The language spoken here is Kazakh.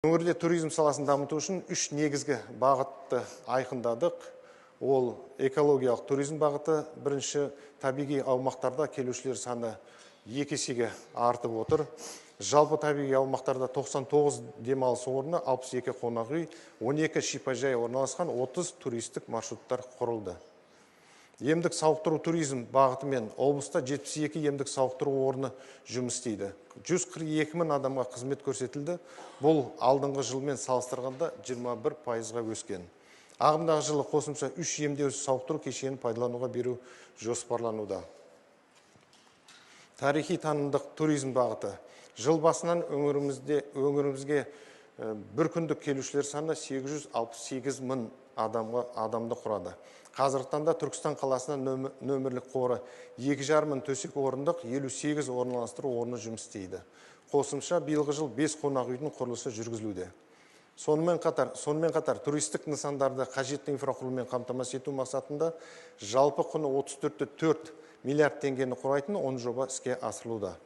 Өңірде туризм саласын дамыту үшін үш негізгі бағытты айқындадық. Ол экологиялық туризм бағыты. Бірінші, табиғи аумақтарда келушілер саны 2 есеге артып отыр. Жалпы табиғи аумақтарда 99 демалыс орны, 62 қонақ үй, 12 шипажай орналасқан 30 туристік маршруттар құрылды. Емдік сауықтыру туризм бағытымен облыста 72 емдік сауықтыру орны жұмыс істейді. 142 мың адамға қызмет көрсетілді. Бұл алдыңғы жылмен салыстырғанда 21%-ға өскен. Ағымдағы жылы қосымша 3 емдеу сауықтыру кешенін пайдалануға беру жоспарлануда. Тарихи танымдық туризм бағыты. Жыл басынан өңірімізге бір күндік келушілер саны 868 мың адамды құрады. Қазіргі таңда Түркістан қаласына нөмірлік қоры 2,5 мың төсек орындық 58 орналастыру орны жұмыс істейді. Қосымша биылғы жыл 5 қонақ үйдің құрылысы жүргізілуде. Сонымен қатар туристік нысандарды қажетті инфрақұрылыммен қамтамасыз ету мақсатында жалпы құны 34,4 миллиард теңгені құрайтын 10 жоба іске асырылуда.